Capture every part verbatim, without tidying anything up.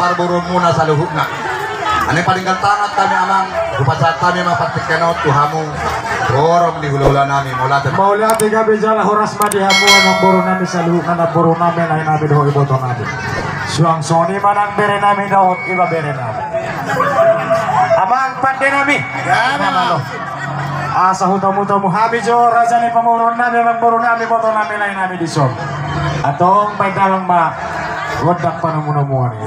parboruonmuna saluhutna. Naeng paringgal tangan hami amang, hupasahat hami ma partingkian on tu hamu, boru ni hulahulanami, mauliate. Mauliate gabe jala horas ma di hamu amang borunami saluhutna, namborunami, nainami dohot ibotonami. Suang songon i ma nang berenami dohot ibeberenami. Amang pandenami. Asa hutamutomu hami jo raja ni pamoruonnami, amang borunami, ibotonami, nainami dison. Antong baen damang ma gondang panomunomuan i.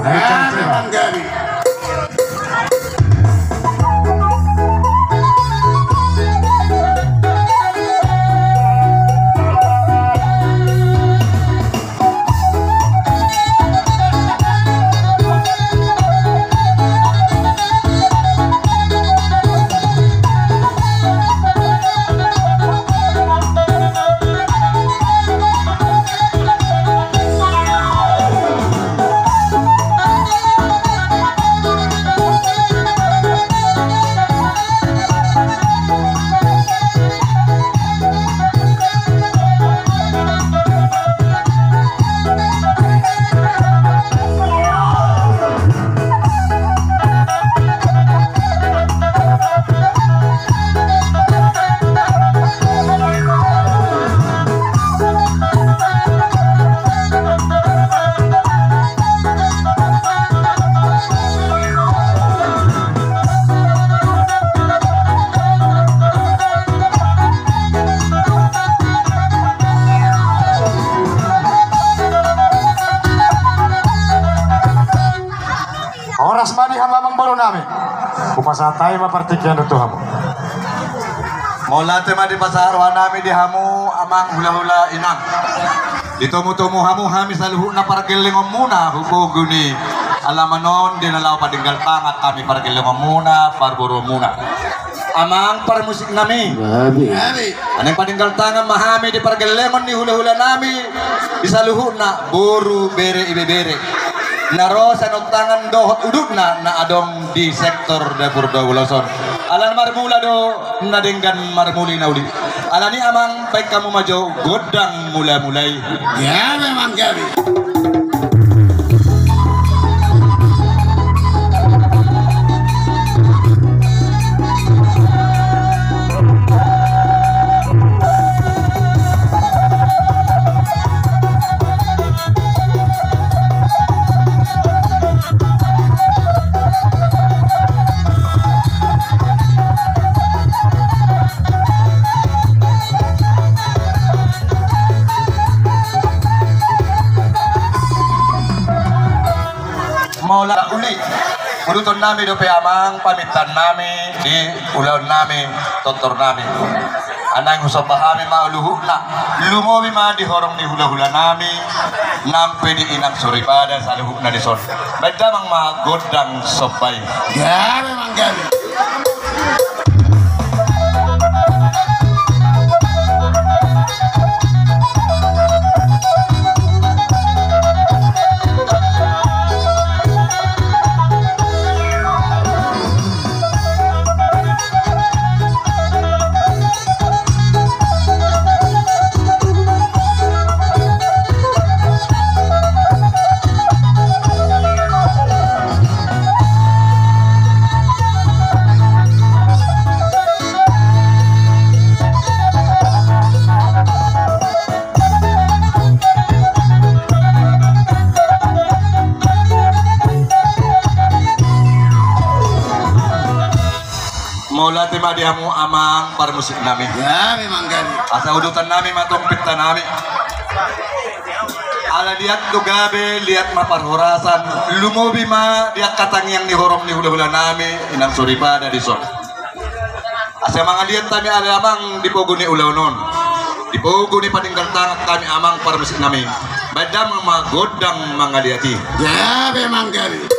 Horas ma di hamu amang borunami. Hupasahat hami ma partingkian on tu hamu. Mauliate ma dipasahat rohanami di hamu amang hulahula inang. Ditomutomu hamu hami saluhutna pargellengonmuna, hupogu ni alaman on di na laho paringgal tangan hami pargellengonmuna, parboruonmuna. Amang parmusiknami. Naeng paringgal tangan ma hami di pargellengon ni hulahulanami, di saluhutna boru, bere, ibebere. Na ro sian tangan dohot udutna na adong di sektor Dapur Dua Belas on. Ala marmula do na denggan marmuli na uli. Alani amang, baen hamu ma jo gondang mulamula i. Gabe amang, gabe. Mauliate uli, udutonnami dope amang, pamintaannami di ulaonnami, tortornami. Naeng husomba hami ma luhutna, lumobi ma di horong ni hulahulanami, nang pe di inang soripada saluhutna dison. Baen damang ma gondang somba i. Gabe amang, gabe. Mauliate ma di hamu amang parmusiknami. Asa udutannami ma tong pintanami. Ala liat do gabe, liat ma parhorasan, lumobi ma di angka tangiang ni horong ni hulahulanami, inang soripada dison. Asa mangaliat hami ale amang di pogu ni ulaon on. Di pogu ni paringgal tangan hami amang parmusiknami. Baen damang ma gondang mangaliat i. Gabe amang, gabe.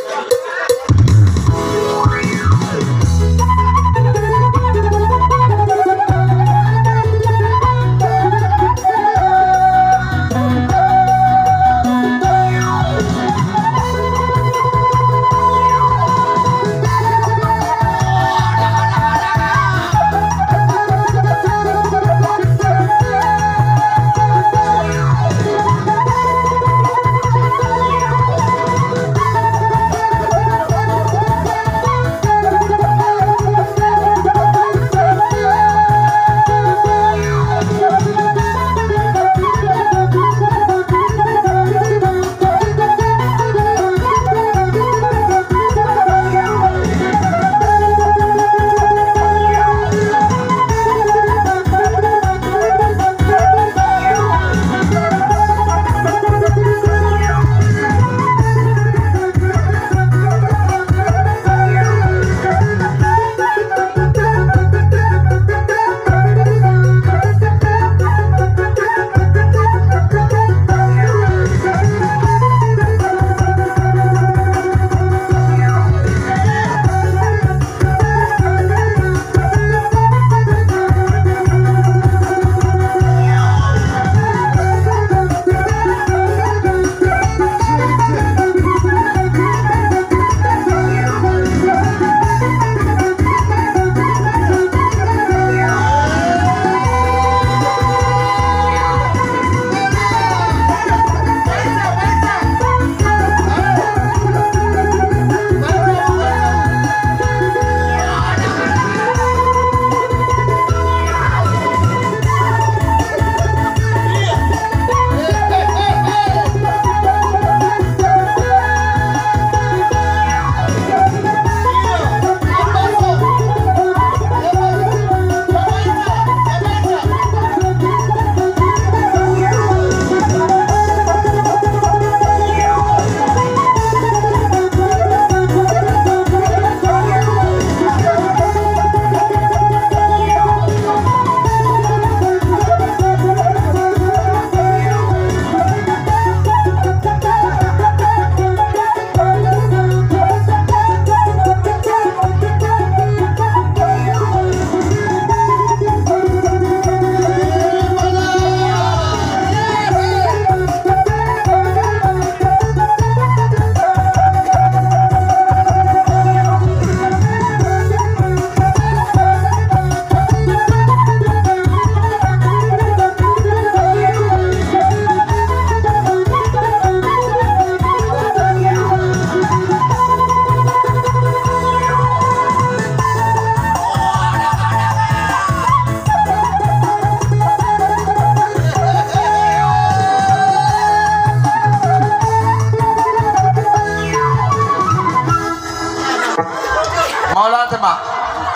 Tema.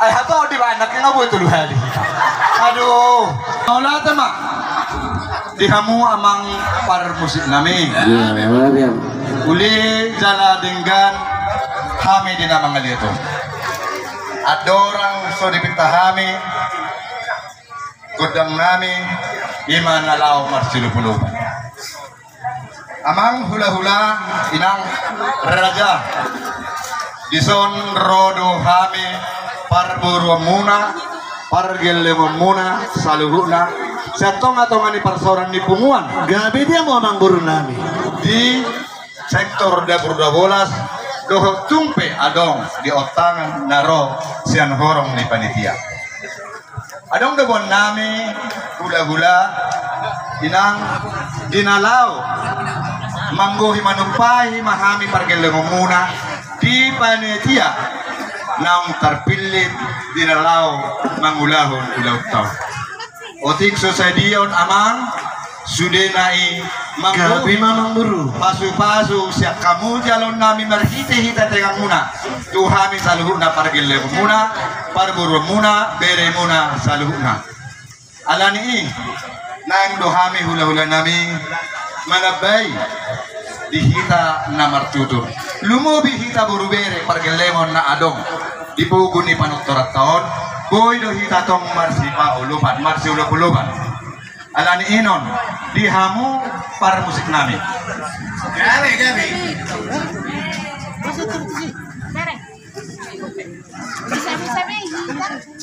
Ai hatop dibaen nangkin nga boi tolu hali. Aduh. Mauliate ma. Di hamu amang parmusik nami. Iya, mauliate. Uli jala denggan hami di na mangaliat on. Andorang so dipinta hami gondang nami, ima na laho marsilup-lupan. Amang hulahula, inang raja, dison ro do hami parboruonmuna, pargellengonmuna saluhutna sian tonga-tonga ni parsaoran ni punguan. Gabe di hamu amang boru nami. Di sektor dapur dua belas dohot tung pe adong di ontangan na ro sian horong ni panitia. Adong do boan nami hulahula, inang, di na laho manggohi manumpahi ma hami pargellengonmuna di panitia naung tarpillit di na laho mangulahon ulaonta on. Otik so sadia on amang, sudena i manggohi pasu-pasu sian hamu jaloon nami marhite hita tengahmuna tu hami saluhutna pargellengonmuna, parboruonmuna, beremuna saluhutna. Ala ni i naeng do hami hulahula nami manambai di hita na martutur. Lumobi hita boru bere pargellengon na adong di pogu ni panuturanta on, boi do hita tong marsipaolopan, marsiolop-olopan. Ala ni i non di hamu parmusik nami. Gabe, gabe.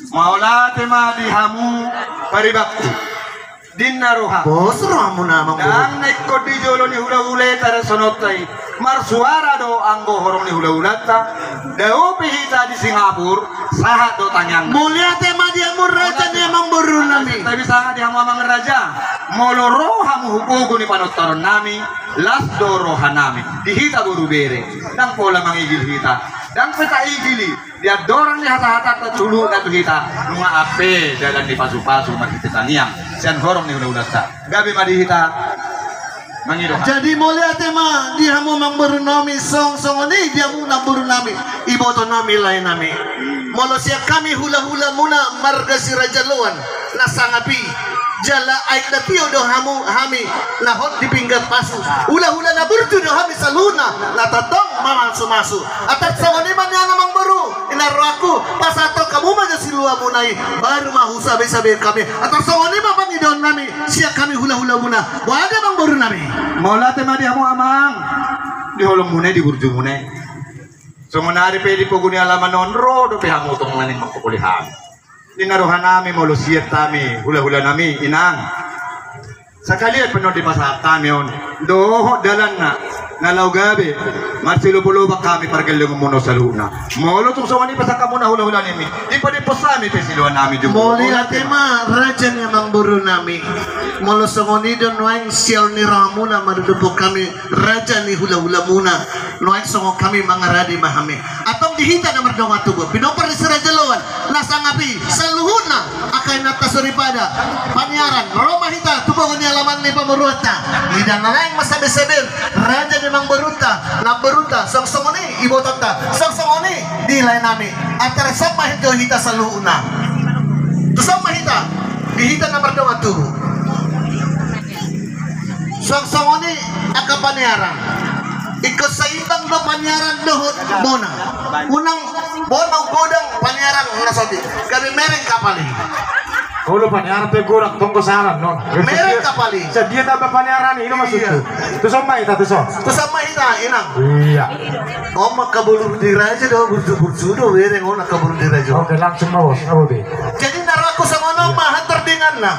Mauliate ma di hamu paribakku. Di na roha. Pos rohamuna amang boru. Ndang na ingkon di jolo ni hulahula i tarsononta i. Marsuara do anggo horong ni hulahulanta. Dao pe hita di Singapura, sahat do tangiang. Mauliate ma di hamu raja ni amang boru nami. Tapi sanga di hamu amang raja. Molo ro hamu hu pogu ni panontonan nami, las do roha nami. Di hita boru bere. Ndang pola mangigil hita. Ndang pe taigili. Di andorang ni hata-hatanta tu luhutna tu hita, nunga ampe dalan ni pasu-pasu marhite tangiang sian horong ni hulahulanta. Gabe ma di hita mangido. Jadi mauliate ma di hamu amang boru nami, songon songon i di hamu amang boru nami, iboto nami, lae nami. Molo sian hami hulahulamuna marga Siraja Loan na sangap i, jala aek na tio do hamu hami na hot di pinggan pasu. Hulahula na burju do hami saluhutna na tongtong mamasumasu. Atar songon i ma nian amang boru, inang rohangku, pasahathon hamu ma jo siluamuna i, baru ma husabesabe hami. Atar songon i ma pangidoan nami sian hami hulahulamuna. Boha do amang boru nami. Mauliate ma di hamu amang, di holongmuna i, di burjumuna i. Songon ari pe di pogu ni alaman on ro dope hamu tong naeng mangkopoli hami. Di na roha nami molo sian hami hulahula nami, inang, sakalian pe non dipasahat hami on dohot dalanna na laho gabe marsiolop-olopan hami pargellengonmuna saluhutna. Molo tung songon i pasahat hamuna hulahula nami, dipodimpos hami pe siluan nami jumolo. Mauliate ma raja ni amang boru nami. Molo songon i do nuaeng siaon ni rohamuna mandophon hami raja ni hulahulamuna. Nuaeng songon hami mangaradi ma hami. Antong di hita na mardongan tubu, pinompar ni Siraja Loan na sangap i, saluhutna angka inanta soripada, paniaran, ro ma hita tu pogu ni alaman ni pamoruonta. Mida na naeng masabesabe raja ni amang borunta, namborunta, songon songon i ibotonta, songon songon i di lae nami. Atar son ma hita, hita saluhutna. Tu son ma hita, di hita na mardongan tubu. Songon songon i angka paniaran. Ingkon saimbang do paniaran dohot bona. Unang bona godang paniaran na sotik. Gabe mereng kapal i. Olo, paniaran pe godang, tonggo saran non. Mereng kapal i. Sadia tamba paniaran i, ino maksudku. Iya. Tu son ma hita, tu son. Tu son ma hita, inang. Iya. On ma angka boru ni raja do, burju-burju do bereng on angka boru ni raja. Oke, langsung ma bos, abote. Jadi na rohangku songon on ma hata tardinganna.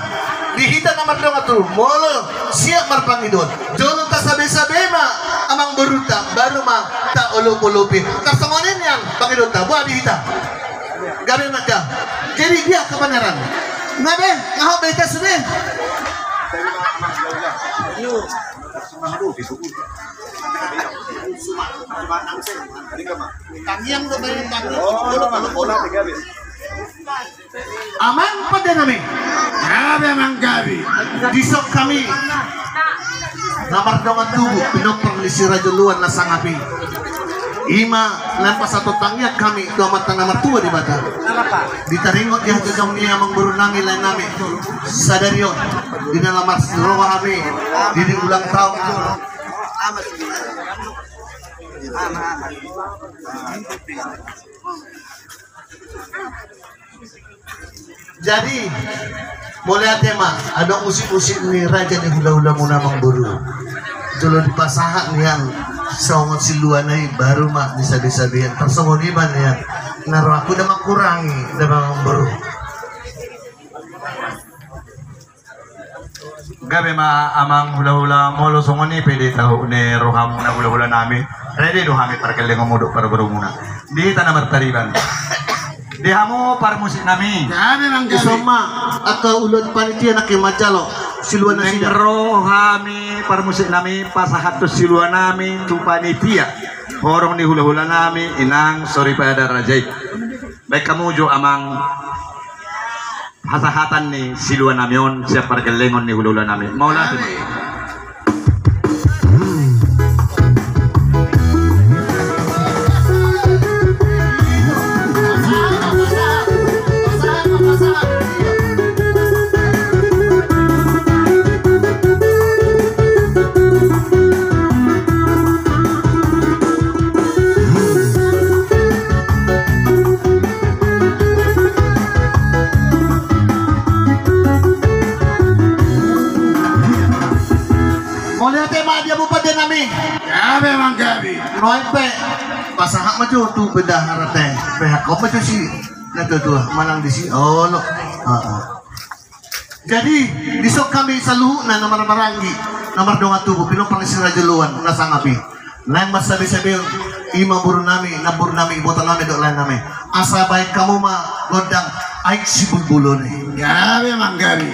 Di hita na mardongan tubu, molo siap marpangidoan, jolo tasabesabe ma amang borunta, baru ma taolopolopi. Tarsongon i nian pangidoanta, boha di hita. Gabe ma da. Jadi dia angka paniaran. Nga be, nga hot be hita sude. Tangiang do baen tangiang. Amang pande nami. Gabe amang, gabe. Dison hami na mardongan tubu, pinompar ni Siraja Loan na sangap i. Ima naeng pasahat tangiang hami tu Amanta na martua Debata. Di taringot di hajujung ni amangboru nami lae nami sadari on, di na lamar roha hami di, di ulang tahun. Jadi mauliate ma, adong musik-musik ni raja ni hula-hula muna amangboru. Jolo dipasahat nian songon siluana i, baru ma disabe-sabean. Tarsongon i ma nian, na rohangku da mangkurangi da amangboru. Gabe ma amang hula-hula, molo songon i pe di tahu ni rohamuna hula-hula nami, rede do hami pargellengonmu dohot parborumuna. Di hita na martariban, di hamu parmusik nami. Gabe ma gabe. Ison ma angka ulaon panitia nangkin manjalo siluan nasida. Naeng ro hami parmusik nami pasahathon siluan nami tu panitia, horong ni hula-hula nami, inang soripada raja i. Baen hamu jo amang hasahatan ni siluan nami on sian pargellengon ni hula-hula nami. Mauliate ma. Mauliate ma di hamu pande nami. Gabe ma gabe. Nuaeng pe pasahat ma jo tu bendahara te, pahangkon ma jo si na tua-tua manang disi olo. Heeh. Jadi dison hami saluhutna na marhahamaranggi, na mardongan tubu, pinompar ni si Raja Joloan na sangap i, naeng marsabe-sabe on, ima boru nami, namboru nami, ibota nami dohot lae nami. Asa baen hamu ma gondang Aek Sibulbulon i. Gabe ma gabe.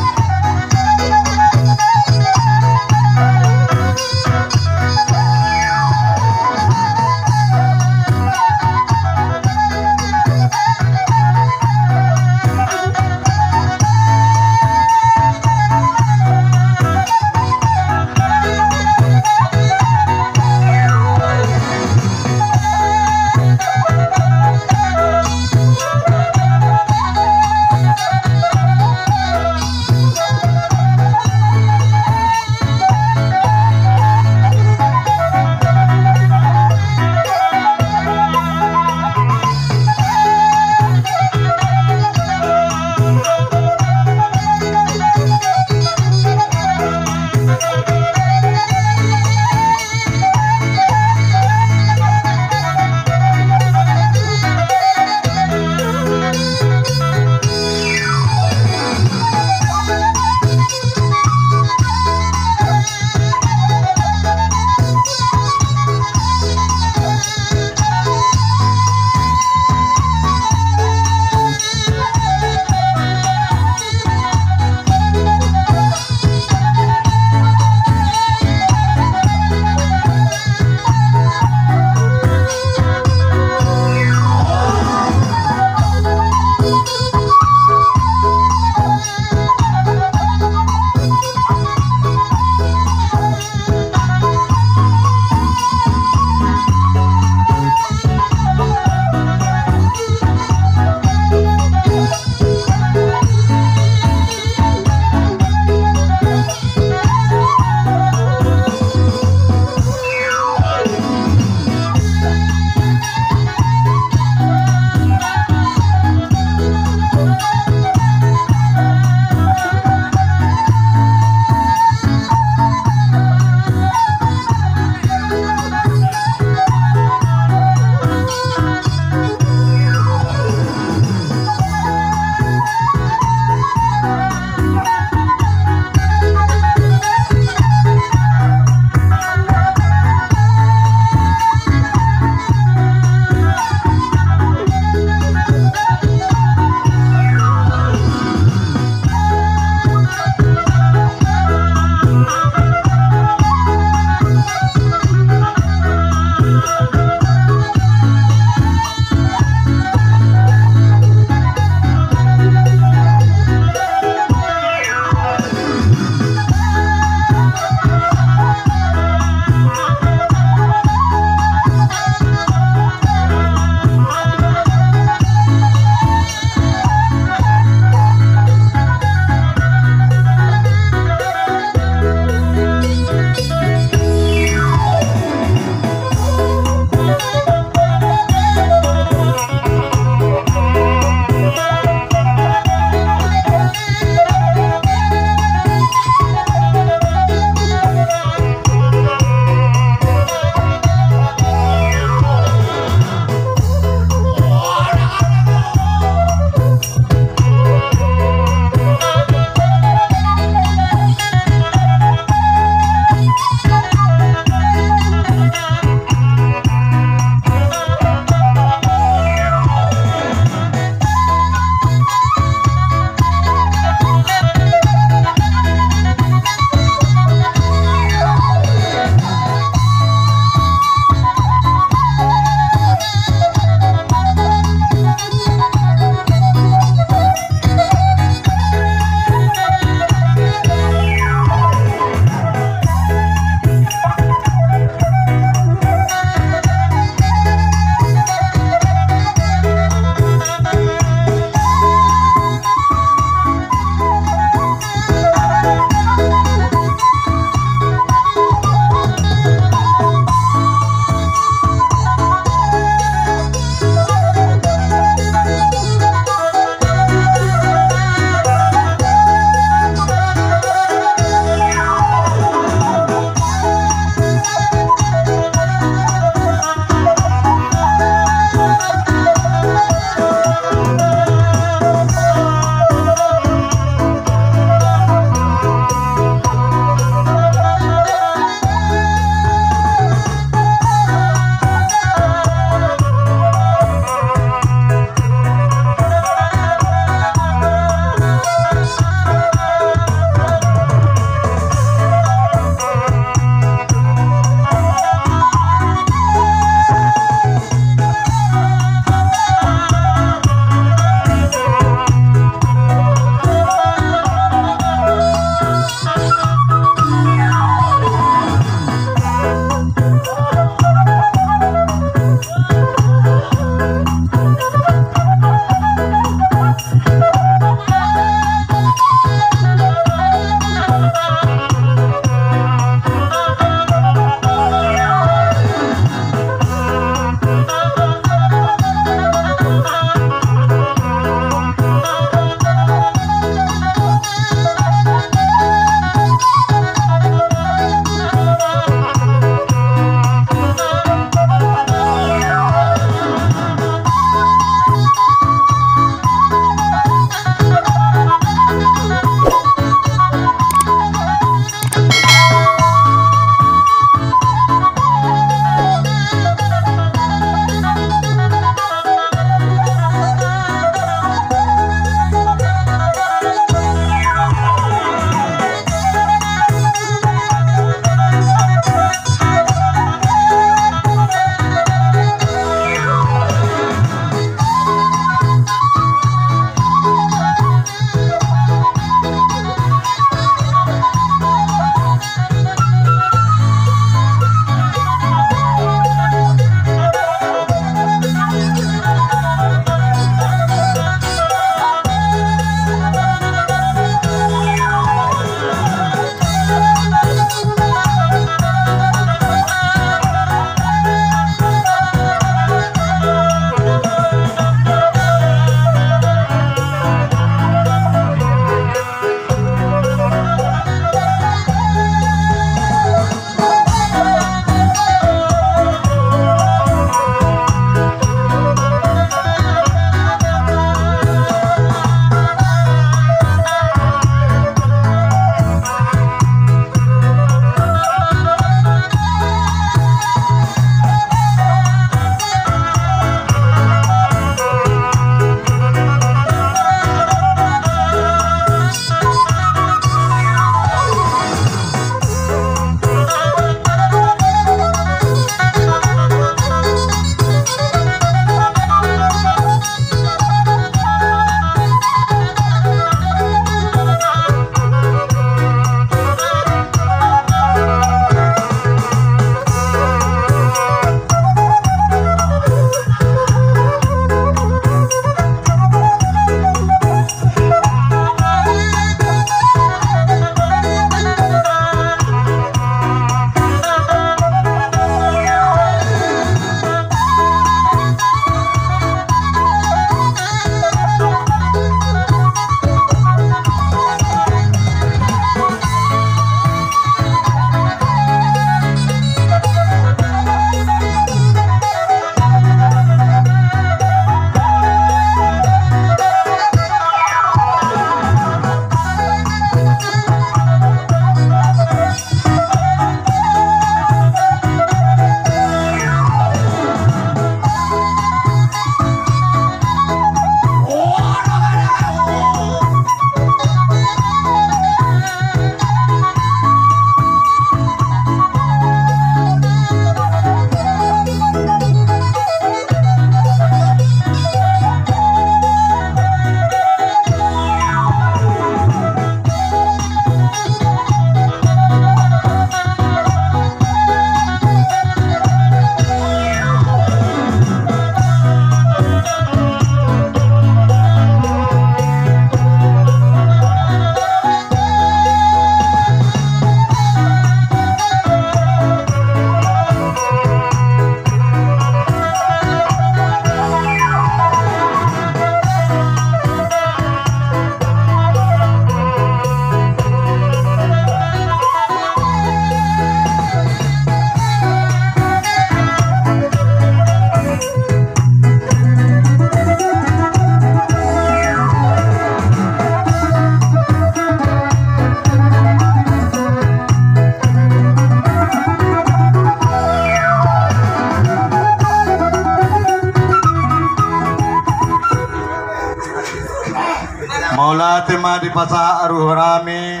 Ma dipasahat rohanami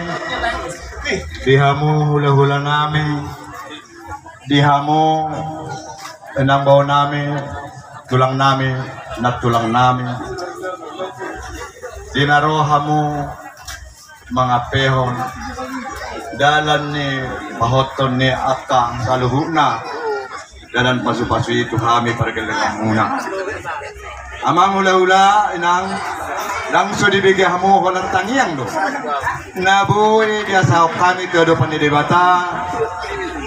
di hamu hulahulanami, di hamu inang baonami, tulangnami, nantulangnami, di na ro hamu mangampehon dalan ni pahothon ni angka saluhutna, dalan pasupasu i tu hami pargellengonmuna. Amang hulahula, inang, ndang so dibege hamu holan tangiang do na boi diasahon hami tu adopan ni Debata,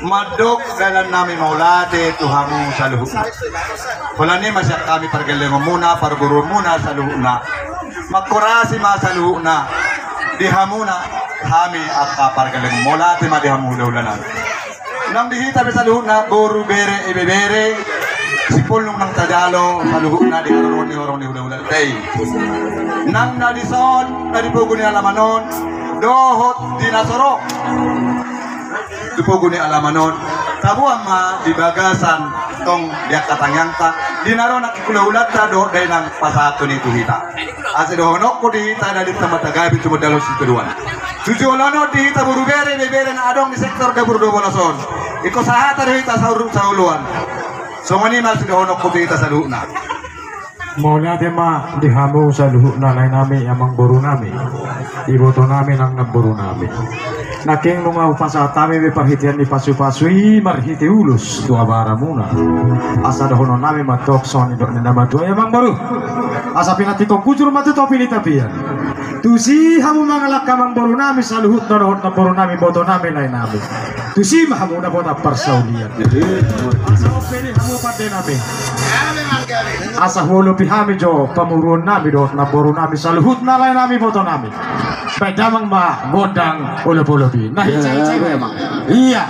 mandok dalannami mauliate tu hamu saluhutna. Holan i ma sian hami pargellengonmuna, parboruonmuna saluhutna. Mangkorasi ma saluhutna di hamuna, hami angka pargellengmuna. Mauliate ma di hamu hulahulanami. Nang di hita pe saluhutna, boru, bere, ibebere, sipulung nang tajalo saluhutna di haroro ni horong ni hulahulanta i. Nang na dison, na di pogu ni alaman on, dohot di na so ro tu pogu ni alaman on, taboan ma di bagasan tong di angka tangiangta, di na ro nangkin hulahulanta dohot dainang pasahathon i tu hita. Asa dohononku di hita na di tamata gabe tu modalon sitodoan. Tujuan on di hita boru, bere, ibebere na adong di sektor Dapur Dua Bolas on. Ingkon sahata do hita saur saoloan. Songon i ma sidohononku di hita saluhutna. Mauliate ma di hamu saluhutna laenami, amang borunami, ibotonami nang namborunami. Nangkin nunga hupasahat hami be parhitean ni pasupasu i marhite ulos tu abaramuna. Asa dohononnami ma tong songon nidok ni na matua i, amang boru. Asa pinantikhon hujur ma tu topi ni tapian. Tusi hamu mangalangka, amang borunami saluhutna dohot namborunami, ibotonami laenami. Tusi ma hamu dapotan parsaulian. Asa on pe di hamu pandenami, asa huolopi hami jo pamoruonnami dohot namborunami saluhutna laenami, ibotonami. Baen damang ma gondang olopolop i. Nah, icai-icai ma, amang. Ia.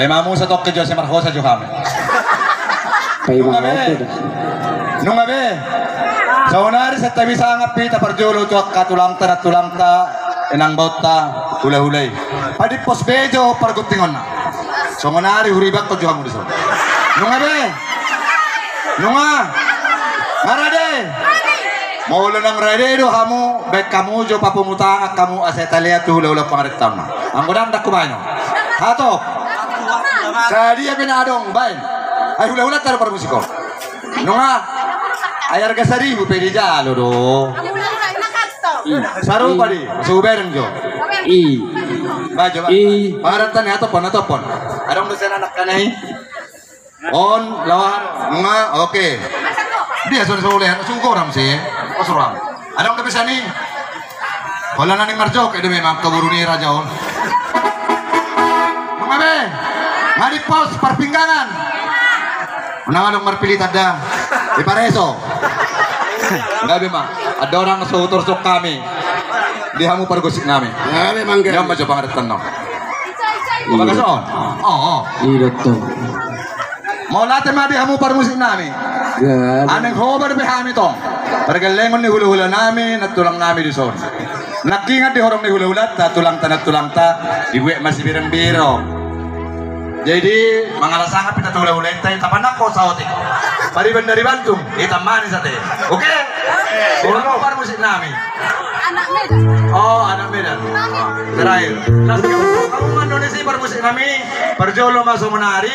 Ima muse tongkin jo, asa marhosa jo hamu. Nunga be. Nunga be. Saonari sai tabisa angka hita parjolo tu angka tulangta, nantulangta, inang baotta, hulahula i. Padimpos be jo pargontingonna. Songon ari huribakkon jo hamu dison. Nunga be. Nunga. Nga rade. Molo naung rade do hamu, baen hamu jo papungu tangan hamu asa talean tu hulahula pangarintana. Anggo ndang, ndang hubaen on. Hatop. Sadia pe na adong baen. Ai hulahula taru parmusik on. Nunga. Ai arga saribu pe dijalo do. Sarupa di, so hubereng jo. I. Bajo ba. I. Pangarintana, hatop on, hatop on. Adong do sian anak kanai. On, lawan, nunga, oke. Dia sudah sudah lihat, sudah orang sih. Kos orang. Adong dope sian i. Holan na naeng marjoget do memang angka boru ni raja on. Nunga be. Nga dimpos parpinggangan. Unang adong marpilih tanda. Dipareso. Nga be ma. Adong orang so hutorsok hami. Di hamu pargonting nami. Nga be mangga. Dia ma jo pangarintana. Bagas on. Oh, oh. Iya, betul. Mauliate ma di hamu parmusik nami. Gabe. Naeng hobar be hami tong. Pargellengon ni hulahula nami, nantulang nami dison. Nangkiningan di horong ni hulahulanta, tulangta, nantulangta, dibuat masibirong-birong. Jadi, mangalas angka hita tu hulahula, hita, hita panangko saotik. Pariban dari Bandung, hita manis ate. Oke? Di hamu parmusik nami. Anak Medan. Oh, anak Medan. Terakhir. Las, kamu, kamu Indonesia parmusik nami. Parjolo ma songon ari.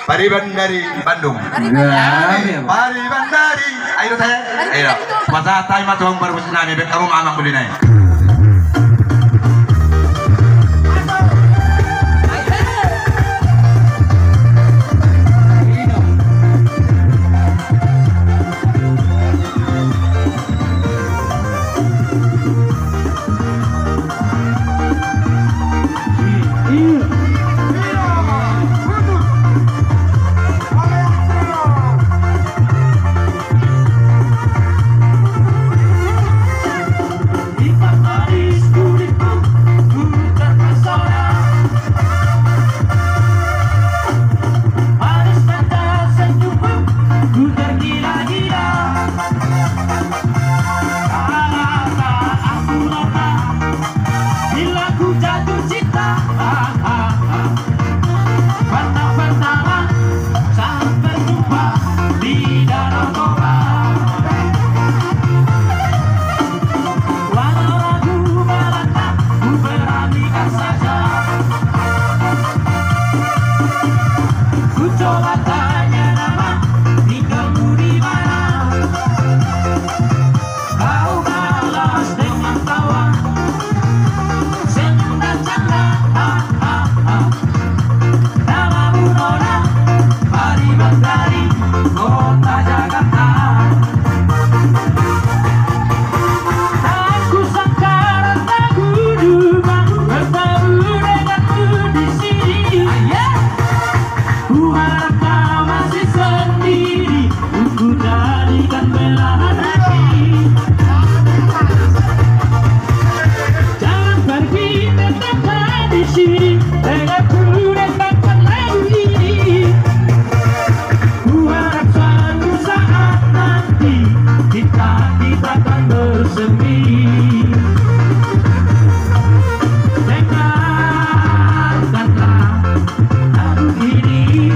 Pariban dari Bandung. Pariban dari. Pariban dari. Ayo teh. Ayo. Pasahat hami ma tu parmusik nami, baen hamu ma amang boru nai. Jangan pergi, tetaplah di sini. Dengar ku dengarkan lagu ini. Ku harap suatu saat nanti kita, kita akan bersemi. Dengarkanlah lagu ini.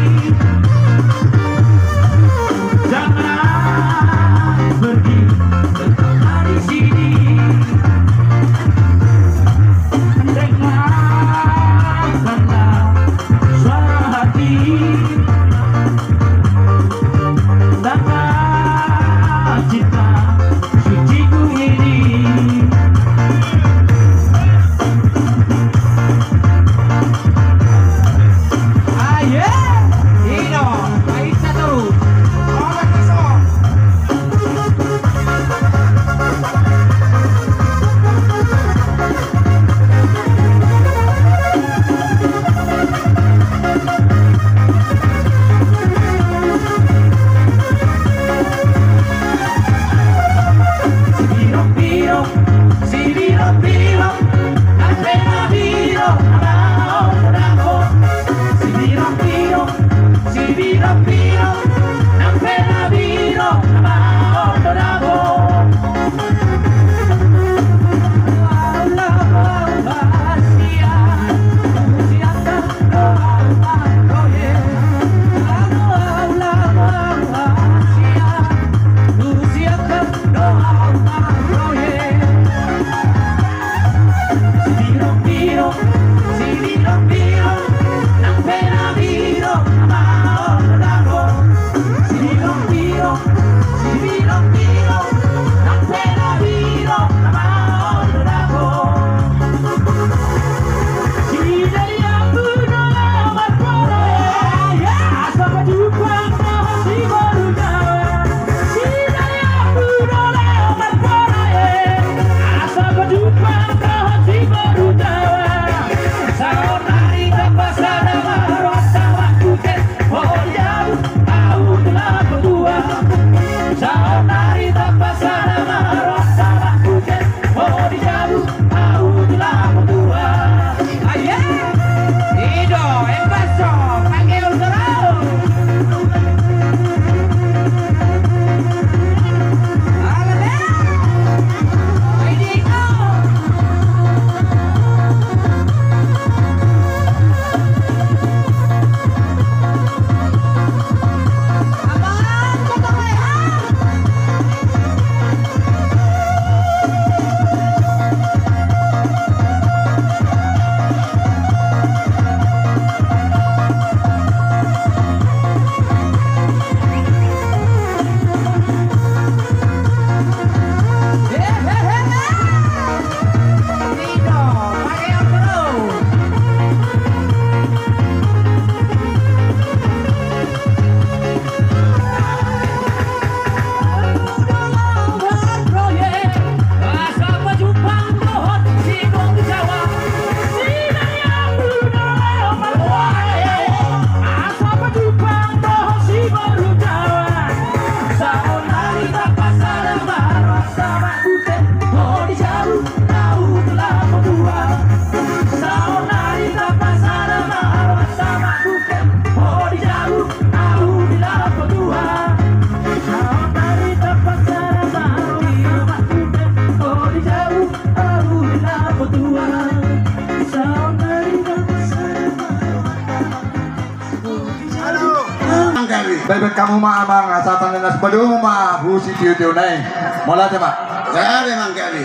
Bebek hamu ma amang, asa tanda na sipadomu ma hu sitio-tio nai. Mauliate ma. Gabe amang, gabe.